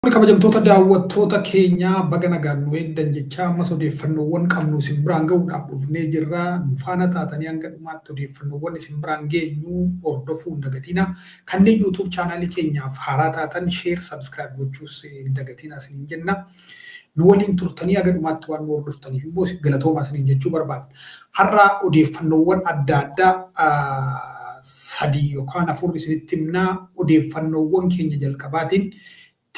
Kabajamtoota daawwattoota keenyaa, baga nagaan nu eegdan jechaa, ammas odeeffannoowwan qabnu isin biraan gahuudhaaf dhufnee jirra. Nu faana taatanii hanga dhumaatti odeeffannoowwan isin biraan geenyu hordofuu hin dagatina. Kanneen YouTube chaanaalii keenyaaf haaraa taatan share, subscribe gochuus hin dagatina isiniin jenna. Nu waliin turtanii haga dhumaatti waan nu hordoftaniif immoo galatoomaa isiniin jechuu barbaadna. Har'a odeeffannoowwan adda addaa sadii yookaan afur isinitti himnaa. Odeeffannoowwan keenya jalqabaatiin,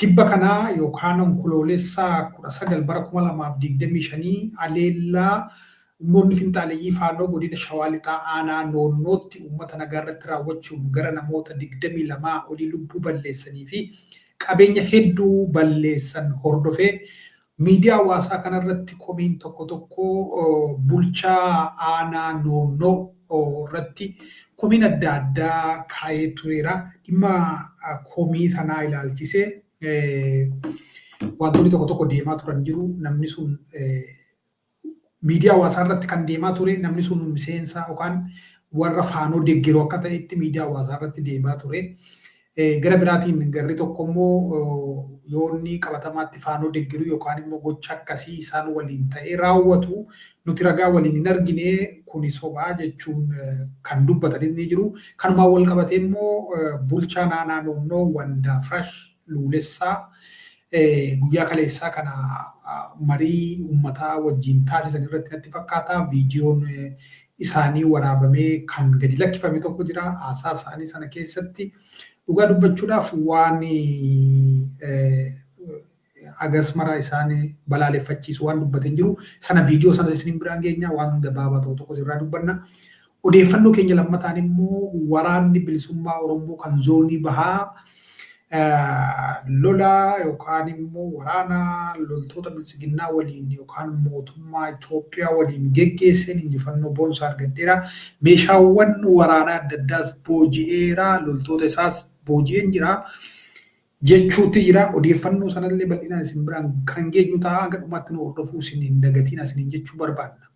tibba kanaa yookaan Onkoloolessa 19 bara 2025 aleellaa humnoonni finxaaleyyii Faannoo godina Shawaa Lixaa aanaa Noonnootti uummata nagaa irratti raawwachuun gara namoota 22 olii lubbuu balleessanii fi qabeenya hedduu balleessan hordofee, miidiyaa hawaasaa kanarratti komiin tokko tokko bulchaa aanaa Noonnoo irratti komiin adda addaa kaa'ee tureera. Dhimma komii sanaa ilaalchisee wantoonni tokko tokko deemaa turan jiru. Namni sun miidiyaa hawaasaa irratti kan deemaa ture, namni sun miseensa yookaan warra Faanoo deeggaru akka ta'etti miidiyaa hawaasaa irratti deemaa ture. Gara biraatiin garri tokko immoo yoo inni qabatamaatti Faanoo deeggaru yookaan immoo gocha akkasii isaan waliin ta'ee raawwatu nuti ragaa waliin hin argine, kuni sobaa jechuun kan dubbatanis ni jiru. Kanumaan wal qabatee immoo bulchaan aanaa Noonnoo Wandaafrash Luulessaa guyyaa kaleessaa kana marii uummataa wajjin taasisan irratti natti fakkaata. Viidiyoon isaanii waraabamee kan gadi lakkifame tokko jira. Haasaa isaanii sana keessatti dhugaa dubbachuudhaaf waan agas mara isaan balaaleffachiisu waan dubbatan jiru. Sana viidiyoo sana isin biraan geenya, waan gabaabaa tokko tokko irraa dubbanna. Odeeffannoo keenya lammataan immoo Waraanni Bilisummaa Oromoo kan zoonii bahaa lola yookaan immoo waraana loltoota biltsiginnaa waliin yookaan mootummaa Itoophiyaa waliin geggeesseen injifannoo boonsaa argadheera. Meeshaawwan waraanaa adda addaas booji'eera. Loltoota isaas booji'een jira jechuutti jira. Odeeffannoo sanallee bal'inaan isin biraan kan geenyu ta'a. Hanga dhumaatti nu hordofuu isin hin dagatiin isiniin jechuu barbaadna.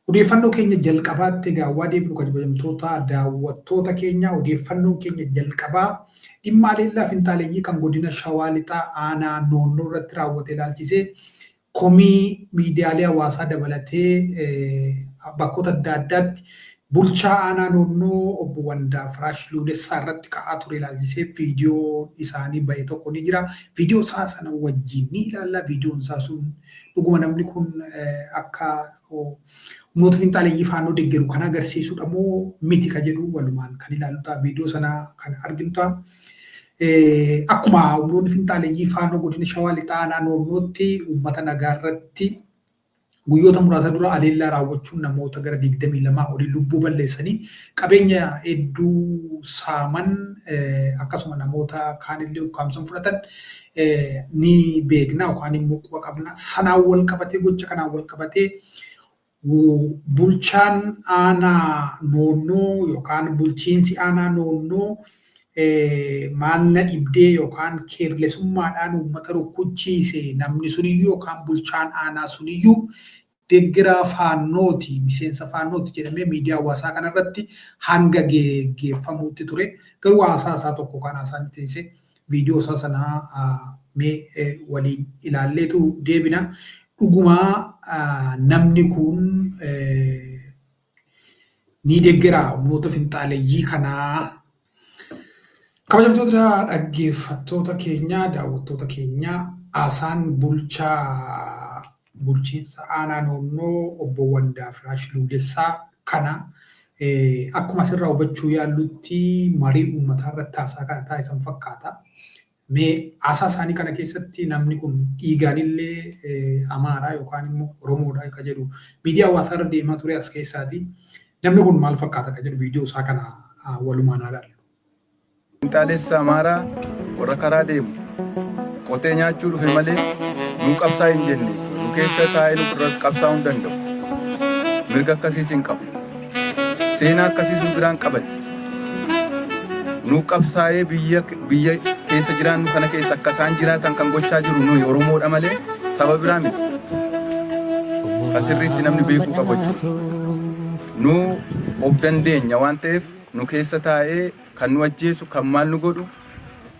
Odeeffannoo keenya jalqabaatti egaa waa deemnu, kabajamtoota daawwattoota keenya, odeeffannoon keenya jalqabaa dhimma aleellaa finxaaleyyii kan godina Shawaa Lixaa aanaa Noonnoo irratti raawwate ilaalchisee komii miidiyaalee hawaasaa dabalatee bakkoota adda addaatti bulchaa aanaa Noonnoo obbo Wandaafiraash Luulessaa irratti ka'aa ture ilaalchisee viidiyoo isaanii ba'e tokko ni jira. Viidiyoo isaa sana wajjin ni ilaalla. Viidiyoon isaa sun dhuguma namni kun akka humnoota finxaaleyyii Faannoo deeggaru kan agarsiisudha moo miti ka jedhu walumaan kan ilaallu ta'a. Viidiyoo sana kan arginu ta'a. Akkuma humnoonni finxaaleyyii Faannoo godina Shawaa Lixaa aanaa Noonnootti uummata nagaa irratti guyyoota muraasa dura aleellaa raawwachuun namoota gara 22 olii lubbuu balleessanii qabeenya hedduu saaman, akkasuma namoota kaanillee ukkaamsan fudhatan ni beekna yookaan immoo quba qabna. Sanaan wal qabatee, gocha kanaan wal qabatee, bulchaan aanaa Noonnoo yookaan bulchiinsi aanaa Noonnoo maal na dhibdee yookaan keerlesummaadhaan uummata rukkuchiise, namni suniyyuu yookaan bulchaan aanaa suniyyuu deeggaraa Faannooti, miseensa Faannooti jedhamee miidiyaa hawaasaa kanarratti hanga geggeeffamuutti ture. Garuu haasaa isaa tokko kan haasaan teessee viidiyoo isaa sanaa mee waliin ilaalleetu deebina. Dhugumaa namni kun ni deeggaraa humnoota finxaaleyyii kanaa? Kabajamtoota dhaggeeffattoota keenya, daawwattoota keenya, haasaan bulchaa bulchiinsa aanaa Noonnoo obbo Wandaafiraash Luulessaa kana akkuma asirraa hubachuu yaallutti marii uummataa irratti haasaa kana taasisan fakkaata. Mee haasaa isaanii kana keessatti namni kun dhiigaanillee Amaaraa yookaan immoo Oromoodha ka jedhu miidiyaa hawaasaa irra deemaa ture as keessaati. Namni kun maal fakkaata ka jedhu viidiyoo isaa kana walumaan haa ilaallu. Finxaalessa Amaaraa warra karaa deemu qotee nyaachuu dhufe malee nuu qabsaa hin jenne. Nu keessa taa'ee nu irra qabsaa'uu hin danda'u. Mirga akkasiis hin qabu. Seenaa akkasiis nu biraan qaban. Nu qabsaa'ee biyya keessa jiraannu kana keessa akka isaan jiraatan kan gochaa jiru nuyi Oromoodha malee saba biraa miti. Kan sirriitti namni beekuu qabu jechuudha. Nu of dandeenya waan ta'eef nu keessa taa'ee kan nu ajjeesu, kan maal nu godhu.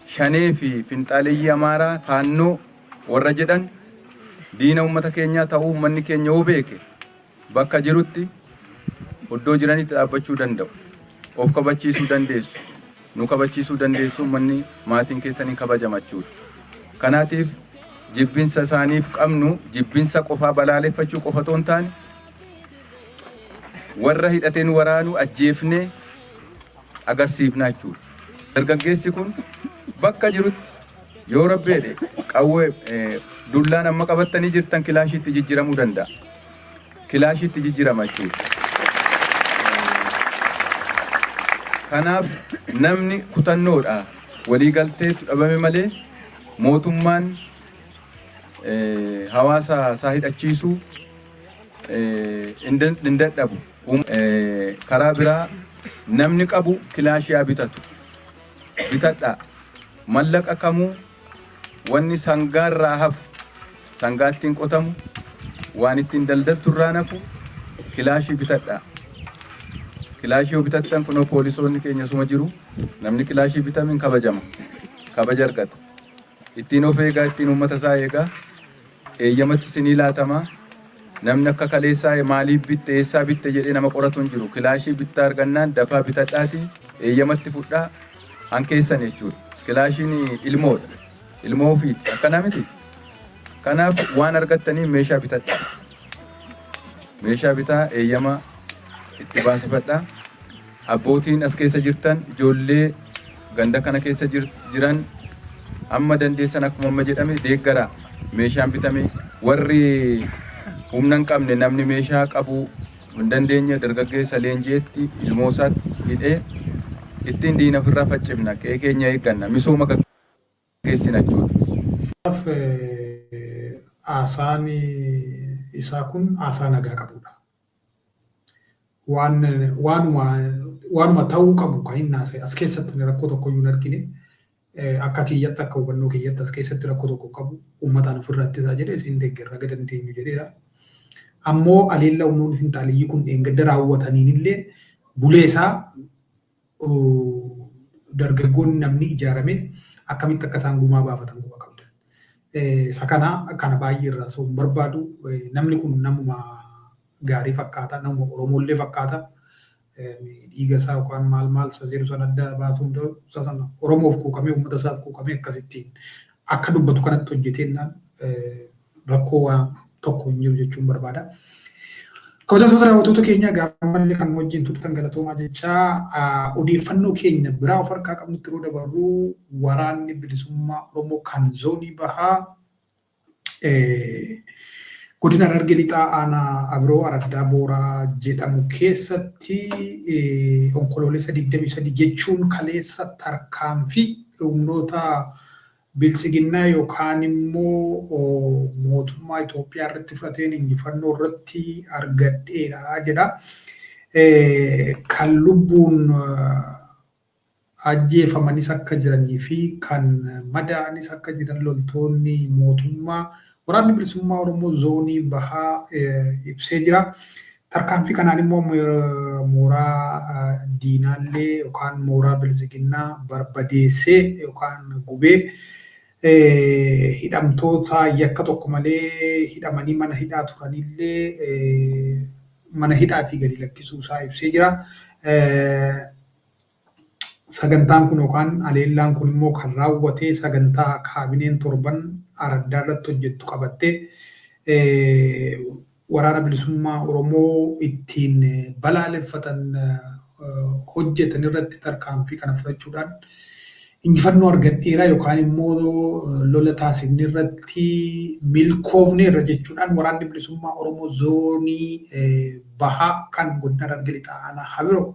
Shanee fi finxaaleeyyii Amaaraa Faannoo warra jedhan diina uummata keenyaa ta'uu uummanni keenya yoo beeke, bakka jirutti iddoo jiranitti dhaabbachuu danda'u. Of kabachiisuu dandeessu. Nu kabachiisuu dandeessu, uummanni maatiin keessanii kabajamachuudha. Kanaatiif jibbinsa isaaniif qabnu jibbinsa qofaa, balaaleffachuu qofa otoo hin taane, warra hidhateen waraanu ajjeefnee agarsiifna jechuudha. Dargaggeessi kun bakka jirutti yoo Rabbi jedhe qawwee dullaan amma qabattanii jirtan kilaashiitti jijjiiramuu danda'a. Kilaashiitti jijjiirama jechuudha. Kanaaf namni kutannoodha, waliigalteetu dhabame malee mootummaan hawaasa isaa hidhachiisuu hin dadhabu. Karaa biraa namni qabu kilaashii haa bitatu. Bitadhaa. Mallaqa kamuu wanni sangaarraa hafu, sangaa ittiin qotamu, waan ittiin daldaltu irraa nafu, kilaashii bitadhaa. Kilaashii yoo bitattan, kunoo poolisoonni keenya suma jiru. Namni kilaashii bitame hin kabajama. Kabaja argata. Ittiin of eegaa, ittiin uummata isaa eegaa. Eeyyamatti isinii laatama. Namni akka kaleessaa maaliif bitte, eessaa bitte jedhee nama qoratu hin jiru. Kilaashii bittaa argannaan dafaa bitadhaati eeyyamatti fudhaa, hankeessan jechuudha. Kilaashiin ilmoodha. Ilmoo ofiiti. Akkanaa miti. Kanaaf waan argattanii meeshaa bitadhaa. Meeshaa bitaa, eeyyama itti baasifadhaa. Abbootiin as keessa jirtan, ijoollee ganda kana keessa jiran amma dandeessan, akkuma amma jedhame, deeggaraa. Meeshaan bitame, warri humna hin qabne, namni meeshaa qabu hin dandeenye, dargaggeessa leenji'etti ilmoo isaatti hidhee ittiin diina ofirraa faccifna, qe'ee keenya eegganna, misooma gaggeessina jechuudha. Haasaan isaa kun haasaa nagaa qabudha. Waan waanuma waanuma ta'uu qabu kan inni haasa'e as keessatti rakkoo tokko iyyuu hin argine. Akka kiyyatti, akka hubannoo kiyyatti, as keessatti rakkoo tokko qabu. Uummataan ofirraa ittisaa jedhee isin deeggarra aga dandeenyu jedheera. Ammoo aleella humnoonni finxaaliyyii kun dheengadda raawwataniin illee buleesaa dargaggoonni namni ijaarame akkamitti akka isaan gumaa baafatan quba qabdan. Isa kana baay'ee irraa sa'uu hin barbaadu. Namni kun namuma gaarii fakkaata. Namuma Oromoollee fakkaata. Dhiiga isaa yookaan maal maal isa jedhu sana adda baasuu hin danda'u. Isa sana Oromoof quuqamee, uummata isaaf quuqamee akkasittiin akka dubbatu kanatti hojjeteennaan rakkoo waan tokko hin jiru jechuun barbaada. Kabajamtoota daawwattoota keenya, gaammallee kan wajjin turtan galatoomaa jechaa, odeeffannoo keenya biraa of harkaa qabnutti yeroo dabarru, Waraanni Bilisummaa Oromoo kan Zoonii Bahaa godina Harargee Lixaa aanaa Abiroo Araddaa Booraa jedhamu keessatti Onkoloolessa 23 jechuun kaleessa tarkaanfii humnoota Biltsiginnaa yookaan immoo mootummaa Itoophiyaa irratti fudhateen injifannoo irratti argadheera jedha. Kan lubbuun ajjeefamanis akka jiranii fi kan madaa'anis akka jiran loltoonni mootummaa Waraanni Bilisummaa Oromoo Zoonii Bahaa ibsee jira. Tarkaanfii kanaan immoo mooraa diinaallee yookaan mooraa Biltsiginnaa barbadeessee yookaan gubee, hidhamtoota yakka tokko malee hidhamanii mana hidhaa turanillee mana hidhaatii gadi lakkisuu isaa ibsee jira. Sagantaan kun yookaan aleellaan kun immoo kan raawwate sagantaa kaabineen torban araddaa irratti hojjettu qabattee Waraana Bilisummaa Oromoo ittiin balaaleffatan hojjetan irratti tarkaanfii kana fudhachuudhaan injifannoo argadheera yookaan immoo lola taasifne irratti milkoofneerra jechuudhaan Waraanni Bilisummaa Oromoo Zoonii Bahaa kan godina Harargee Lixaa aanaa Habiroo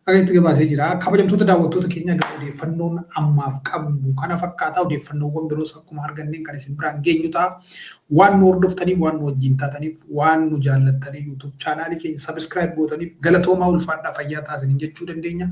akka itti gabaasee jira. Kabajamtoota daawwattoota keenya, egaa odeeffannoon ammaaf qabnu kana fakkaata. Odeeffannoowwan biroos akkuma arganneen kan isin biraan geenyu ta'a. Waan nu hordoftaniif, waan nu wajjin taataniif, waan nu jaallattaniif, YouTube chaanaalii keenya subscribe gootaniif galatoomaa, ulfaadhaa, fayyaa taasisanii jechuu dandeenya.